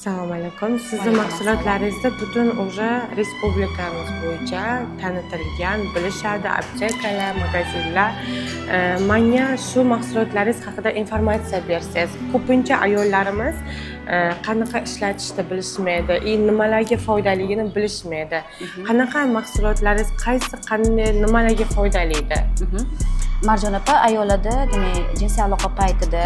Assalomu alaykum. Sizni Alaykum. mahsulotlaringizni butun уже respublikamiz bo'yicha tanitilgan, bilishadi aptekalar, magazinlar. Manga shu mahsulotlaringiz haqida informatsiya bersangiz. Ko'pincha ayollarimiz qanaqa ishlatishni bilishmaydi и nimalarga foydaligini bilishmaydi. Qanaqa mahsulotlaringiz, qaysi, qanday, nimalarga foydaliydi? Marjon opa, ayollarda, demak, jinsiy aloqa paytida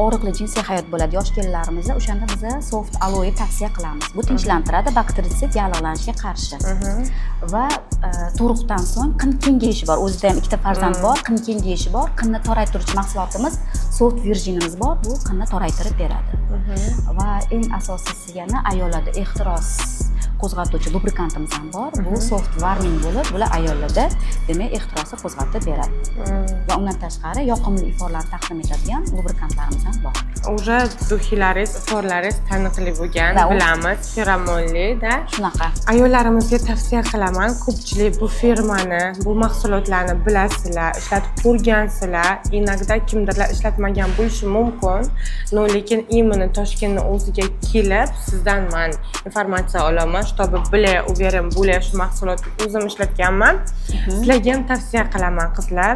og'riqli jinsiy hayot bo'ladi yosh kelinlarimizda. O'shanda biza Soft Aloe tavsiya qilamiz. Bu tinchlantiradi, bakteritsid, yallig'lanishga qarshi va tug'ruqdan so'ng qin kengayishi bor. O'zida ham ikkita farzand bor, qin kengayishi bor. Qinni toraytiruvchi mahsulotimiz Soft Virginimiz bor, bu qinni toraytirib beradi. Va eng asosiysi, yana ayollarda ehtiros qo'zg'atuvchi lubrikantimiz ham bor. Bu Soft Warming bo'lib, bular ayollarda, demak, ehtirosni qo'zg'atib beradi. Va undan tashqari yoqimli iforlarni taqdim etadigan lubrikantlarimiz ham bor. Уже духи laringiz, iforlaringiz taniqli bo'lgan, Да, bilamiz, feromonli da. Shunaqa. Ayollarimizga tavsiya qilaman, ko'pchilik bu firmani, bu mahsulotlarni bilasizlar, ishlatib ko'rgansizlar. Иногда kimdirlar ishlatmagan bo'lishi mumkin, но lekin именно Toshkentni o'ziga kelib, sizdan man informatsiya olaman, чтобы более уверен, более shu mahsulotni o'zim ishlatganman. Sizlarga ham tavsiya qilaman, qizlar.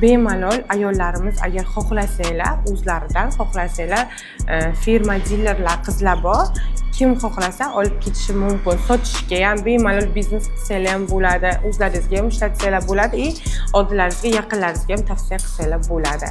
Bemalol ayollarimiz agar xohlasanglar, o'zlaridan xohlasanglar, firma dilerlar qizlar bor. Kim xohlasa, olib ketishi mumkin. Sotishga ham bemalol biznes qilsanglar ham bo'ladi, o'zlaringizga ham ishlatsanglar bo'ladi и oldilaringizga, yaqinlaringizga ham tavsiya qilsanglar bo'ladi.